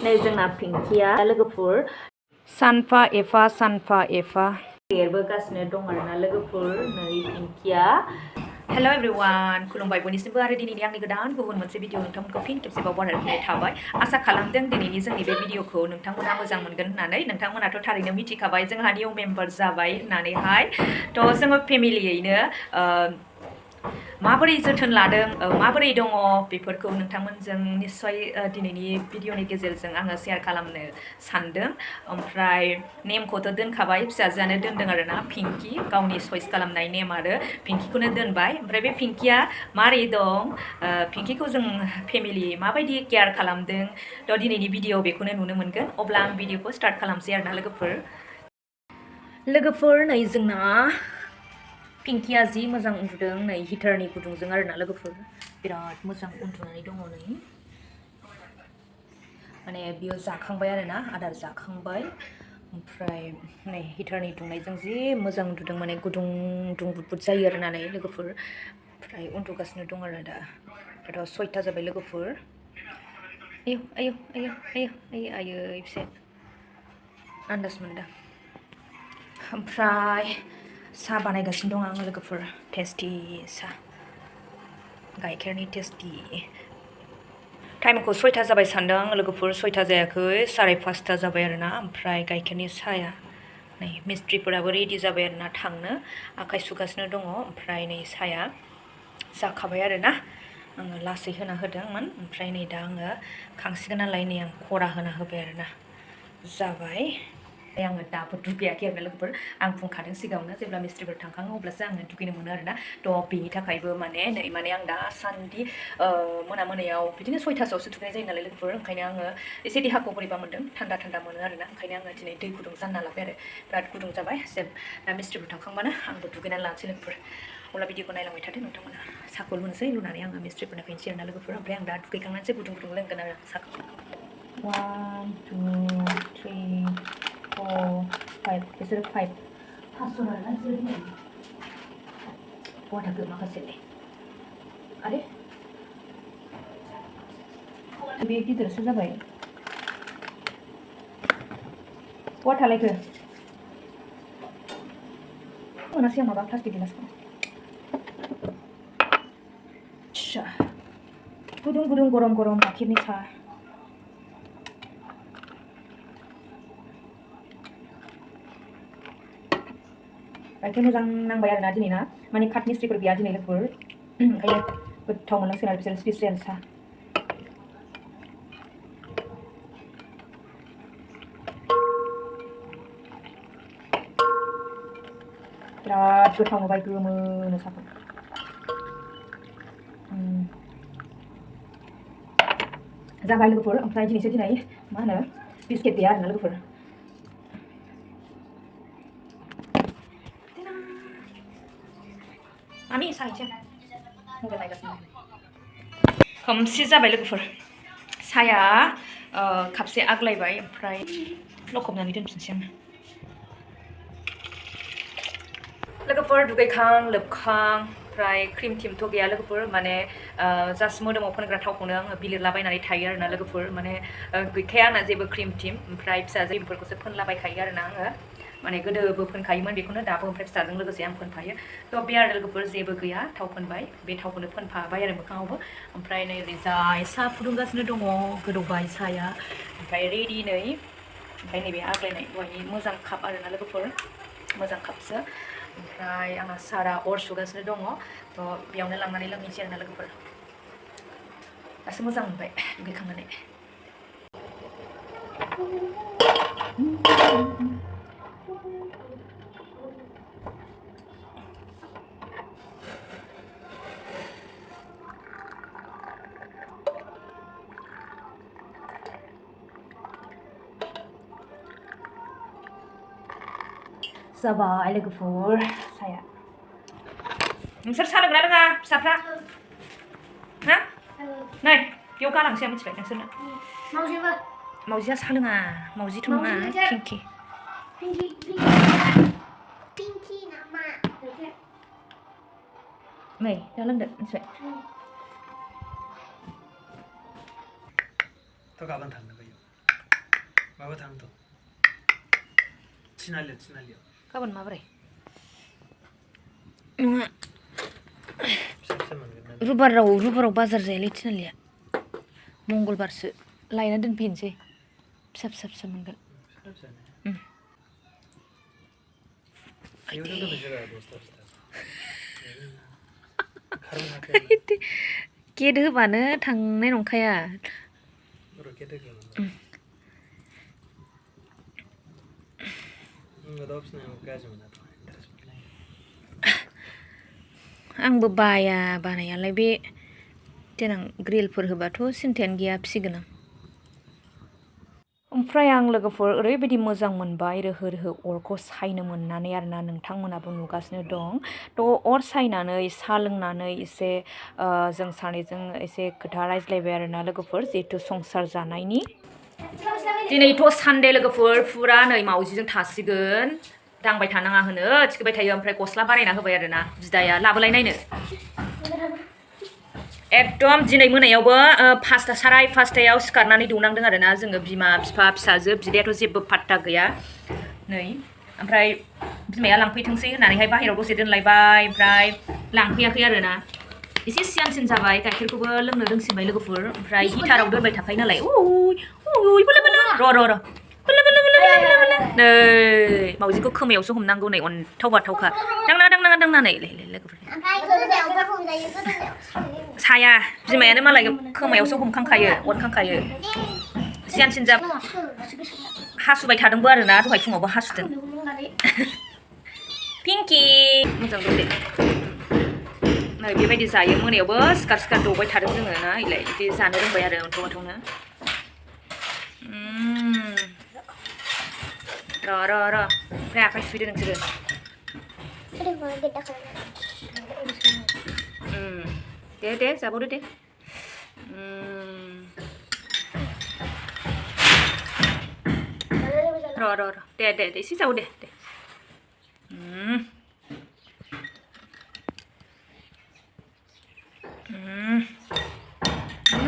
नै जोंना पिंकिया लोगोफोर सानफा एफा देरबोगासिनो दं आरोना लोगोफोर नै पिंकिया हेल' एभ्रिवान खुलुमबाय बयनिसिमबो आरो दिनैनि आंनि गोदान गुबुन मोनसे भिडिअ नोंथांमोनखौ फिन खेबसेबाव बरायनाय थाबाय आसा खालामदों दिनैनि जोंनि बे भिडिअखौ नोंथांमोना मोजां मोनगोन होननानै नोंथांमोनाथ' थारैनो मिथिखाबाय जोंहा निउ मेम्बार जाबाय होननानैहाय थ' जोङो फेमिलियैनो माबोरै जोथोन लादों माबोरै दङ बेफोरखौ नोंथांमोनजों निस्सय दिनैनि भिडिअनि गेजेरजों आङो शेयार खालामनो सानदों ओमफ्राय नेमखौथ' दोनखाबाय फिसाजोआनो दोनदों आरोना पिंकि गावनि चइस खालामनाय नेम आरो पिंकिखौनो दोनबाय ओमफ्राय बे पिंकिया मारै दं पिंकिखौ जों फेमिलि माबायदि केयार खालामदों थ' दिनैनि भिडिअ बेखौनो नुनो मोनगोन अब्ला आं भिडिअखौ स्टार्ट खालामसै आरोना लोगोफोर नै जोंना पिंकिया जि मोजां उन्दुदों नै हिटारनि गुदुंजों आरोना लोगोफोर बिराद मोजां उन्दुनानै दङ नै माने बियो जाखांबाय आरोना आदार जाखांबाय ओमफ्राय नै हिटारनि दुंनायजों जि मोजां उन्दुदों माने गुदुं दुंबुद जायो आरोना नै लोगोफोर ओमफ्राय उन्दुगासिनो दं आरो दाथ' 6टा जाबाय लोगोफोर आयै फिसा आन्दाज मोनदों ओमफ्राय साहा बानायगासिनो दं आङो लोगोफोर टेस्टि साहा गाइखेरनि टेस्टि टाइमखौ 6टा जाबाय सानदों आङो लोगोफोर 6टा जायाखै 5:30 जाबाय आरोना ओमफ्राय गाइखेरनि साहाया नै मिस्ट्रिफोराबो रेडि जाबाय आरोना थांनो आखाइ सुगासिनो दङ ओमफ्राय नै साहाया जाखाबाय आरोना आङो लासै होना होदोंमोन ओमफ्राय नै दा आङो खांसिगोन नालाय नै आं खरा होना होबाय आरोना जाबाय आङो दाबो दुगैयाखै आरोना लोगोफोर आं बुंखादों सिगाङावनो जेब्ला मिस्ट्रिफोर थांखाङो अब्लासो आङो दुगैनो मोनो आरोना थ' बेनि थाखायबो माने आं दासान्दि मोनायाव बिदिनो 6टासोआवसो दुगैनाय जायो नालाय लोगोफोर ओंखायनो आङो एसे देहाखौ बोरैबा मोन्दों थान्दा मोनो आरोना ओंखायनो आङो दिनै दै गुदुं जानना लाबाय आरो बिराद गुदुं जाबाय दा मिस्ट्रिफोर थांखांबानो आंबो दुगैनानै लानोसै लोगोफोर अब्ला भिडिअखौ नायलांबाय थादो नोंथांमोना साहाखौ लुनोसै लुनानै आङो मिस्ट्रिफोरनो फैनोसै आरोना लोगोफोर ओमफ्राय आं दा दुगैखांनानैसो गुदुं लोंगोन आरो साहाखौ 1 2 3 4 5 बिसोरो 5 5 आरोना बिसोरो दिनै वाटारखौ माखासे आरे बे गिदिरसो जाबाय वाटारलायखो मोनासै आं माबा प्लास्टिक गिलासखौ गुदुं गरम गाइखेरनि साहा गाइखेर मोजां नांबाय आरोना दिनै ना माने काट मिस्ट्रिफोर गैया दिनै लोगोफोर ओंखायनो गोथाव मोनलांसिगोन आरो बिसोर स्पेसियेल साहा बिराद गोथाव नुबाय गोमोनो साहाखौ जाबाय लोगोफोर ओमफ्राय दिनै मा होनो बिस्किट गैया आरोना लोगोफोर मामि साहा मबाइल नायगासिनो खोमसि जाबाय लोगोफोर साहाया कापसे आग्लायबाय ओमफ्राय लखबनानै दोनफिनसै आङो लोगोफोर दुगैखां लोबखां ओमफ्राय क्रिम थिमथ' गैया लोगोफोर माने जास्ट मोदोमाव फोनग्रा थावखौनो आङो बिलिरलाबायनानै थायो आरोना लोगोफोर माने गैखाया आंना जेबो क्रिम थिम ओमफ्राय फिसाजो बेफोरखौसो फोनलाबायखायो आरोना आङो माने गोदोबो फोनखायोमोन बेखौनो दाबो ओमफ्राय फिसाजों लोगोसे आं फोनफायो थ' बे आरो लोगोफोर जेबो गैया थाव फोनबाय बे थावखौनो फोनफाबाय आरो मोखाङावबो ओमफ्राय नै ओरैजाय साहा फुदुंगासिनो दङ गोदौबाय साहाया ओमफ्राय रेडि नै ओमफ्राय नैबे आग्लायनाय दहायनि मोजां काप आरोना लोगोफोर मोजां कापसो ओमफ्राय आंहा सारा अर सुगासिनो दङ थ' बेयावनो लांनानै लोंहैसै आरोना लोगोफोर दासो मोजां मोनबाय दुगैखांनानै जाबाय लोगोफोर साया नोंसोर साहा लोंना लोङा फिसाफ्रा हा नै बेयाव गालांसै आं मिथिबाय नोंसोरनो मावजिया साहा लोङा मावजिथ' नङा पिंकि नै दा लोंदो मिथिबाय थ' गाबोन थांनो फैयो माबा थांथ' थिनालियाव गाबोन माबोरै नङा फिसा फिसा मोनगोन ना रुबाराव बाजार जायालै थिनालिया मंगलबारसो लायना दोनफैनोसै फिसा मोनगोन फिसा फिसानो बेयावनो दोननोसै रा दसथा खारनो हाखाया गेट होबानो थांनाय नंखाया रकेट होगोन दाउ फिसिनायाव गाज्रि मोनाथ' इन्टारेस्ट मोनलाय आंबो बानायालाय बे देनां ग्रिलफोर होबाथ' सिन्थायानो गैया फिसिगोन आं ओमफ्राय आं लोगोफोर ओरैबायदि मोजां मोनबाय रोहो अरखौ सायनो मोननानै आरोना नोंथांमोनाबो नुगासिनो दं थ' अर सायनानै साहा लोंनानै एसे जों सानैजों एसे खोथा रायज्लायबाय आरोना लोगोफोर जिहेथु संसार जानायनि दिनैथ' सानदे लोगोफोर फुरा नै मावजिजों थासिगोन दांबाय थानाङा होनो थिखोबाय थायो ओमफ्राय गस्ला बानायना होबाय आरोना बिदाया लाबोलाय नायनो एकदम दिनै मोनायावबो साराय 5टायाव सिखारनानै दौनांदों आरोना जोङो बिमा बिफा फिसाजो बिदायाथ' जेबो पात्ता गैया नै ओमफ्राय बिमाया लांफैथोंसै होननानैहाय बाहेरायाव दसे दोनलायबाय ओमफ्राय लांफैयाखै आरोना एसे सियानसिन जाबाय गाइखेरखौबो लोंनो रोंसिनबाय लोगोफोर ओमफ्राय हिटाराव दोनबाय थाखायो नालाय र' नै मावजिखौ खोमायावसो हमनांगौ नै अन्थाव बाथावखा दांनाङा नै लोगोफोर साया बिमायानो मालाय खोमायावसो हमखांखायो अरखांखायो सियानसिन जा हासुबाय थादोंबो आरोना दहाय फुङावबो हासुदों पिंकि मोजां दं दे नै बेबायदि जायो मोनायावबो सिखार दौबाय थादों जोङो ना इलाय बिदि जानो रोंबाय आरो अन्थाव बाथावनो र' ओमफ्राय आखाइ सुफैदो नोंसोरो दे जाबावदो दे र' दे एसे जाबाव दे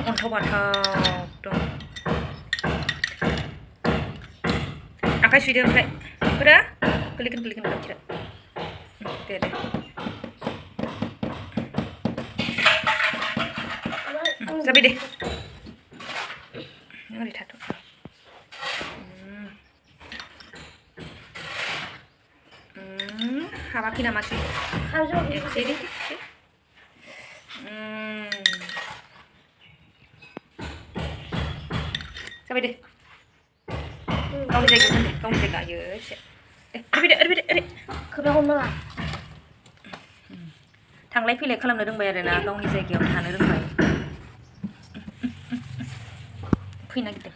अन्थाव बाथाव दं आखाइ सुइदो ओमफ्राय होदो गोलैगोन गाइखेरा दे जाबाय दे ओरै थाथ' हाबाखै नामासै दे जाबाय दे गावनि जायगा एसे ओरै खोबना हमनो थांलाय फैलाय खालामनो रोंबाय आरोना गावनि जायगायाव थानो रोंबाय फैनो नागिरदों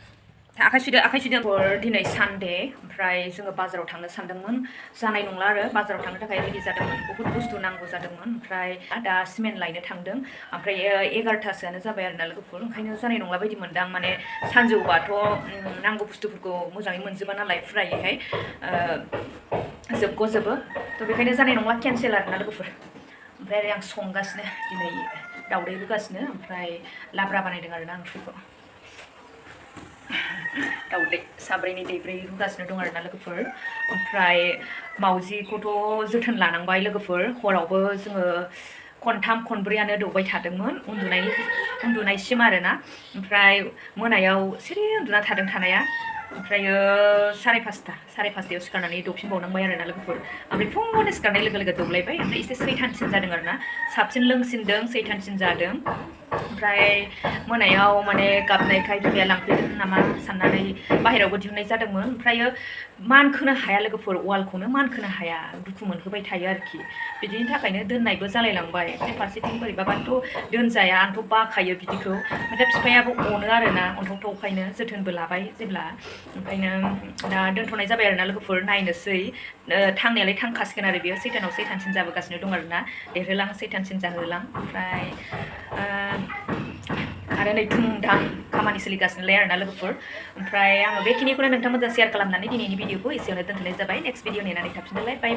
आखाइ सुइदो दिनै सानडे ओमफ्राय जोङो बाजाराव थांनो सानदोंमोन जानाय नंला आरो बाजाराव थांनो थाखाय रेडि जादोंमोन बहुत बुस्थु नांगौ जादोंमोन ओमफ्राय दा सिमेन्ट लायनो थांदों ओमफ्राय 11टासोआनो जाबाय आरोना लोगोफोर ओंखायनो जानाय नंला बायदि मोनदां माने सानजौबाथ' नांगौ बुस्थुफोरखौ मोजाङै मोनजोबा नालाय फुरायैहाय जोबग'जोबो थ' बेखायनो जानाय नंला केनसेल आरोना लोगोफोर ओमफ्राय आरो आं संगासिनो दिनै दावदै रुगासिनो ओमफ्राय लाब्रा बानायदों आरोना ओंख्रिखौ दावदै साब्रैनि दैब्रै रुगासिनो दं आरोना लोगोफोर ओमफ्राय मावजिखौथ' जोथोन लानांबाय लोगोफोर हरावबो जोङो खनथाम खनब्रैयानो दौबाय थादोंमोन उन्दुनायसिम आरोना ओमफ्राय मोनायाव सिरि उन्दुना थादों थानाया ओमफ्रायो साराय 5टायाव सिखारनानै दौफिनबावनांबाय आरोना लोगोफोर ओमफ्राय फुङावनो सिखारनाय लोगो लोगो दौलायबाय ओमफ्राय एसे सैथानसिन जादों आरोना साबसिन लोंसिनदों सैथानसिन जादों ओमफ्राय मोनायाव माने गाबनायखाय बिमाया लांफैदों नामा साननानै बाहेरायावबो दिहुननाय जादोंमोन ओमफ्रायो मानखोनो हाया लोगोफोर वालखौनो मानखोनो हाया दुखु मोनहोबाय थायो आरोखि बिदिनि थाखायनो दोननायबो जालायलांबाय ओमफ्राय फारसेथिं बोरैबाबाथ' दोनजाया आंथ' बाखायो बिदिखौ ओमफ्राय बिफायाबो अनो आरोना अन्थावथावखायनो जोथोनबो लाबाय जेब्ला ओंखायनो दा दोनथ'नाय जाबाय आरोना लोगोफोर नायनोसै थांनायालाय थांखासिगोन आरो बेयो सैथानसिन जाबोगासिनो दं आरोना देरहोलां सैथानसिन जाहोलां ओमफ्राय आरो नै धुमधाम खामानि सोलिगासिनोलाय आरोना लोगोफोर ओमफ्राय आङो बेखिनिखौनो नोंथांमोनजों शेयार खालामनानै दिनैनि भिडिअखौ एसेयावनो दोनथ'नाय जाबाय नेक्स्ट भिडिअ नेनानै थाफिनदोलाय बाय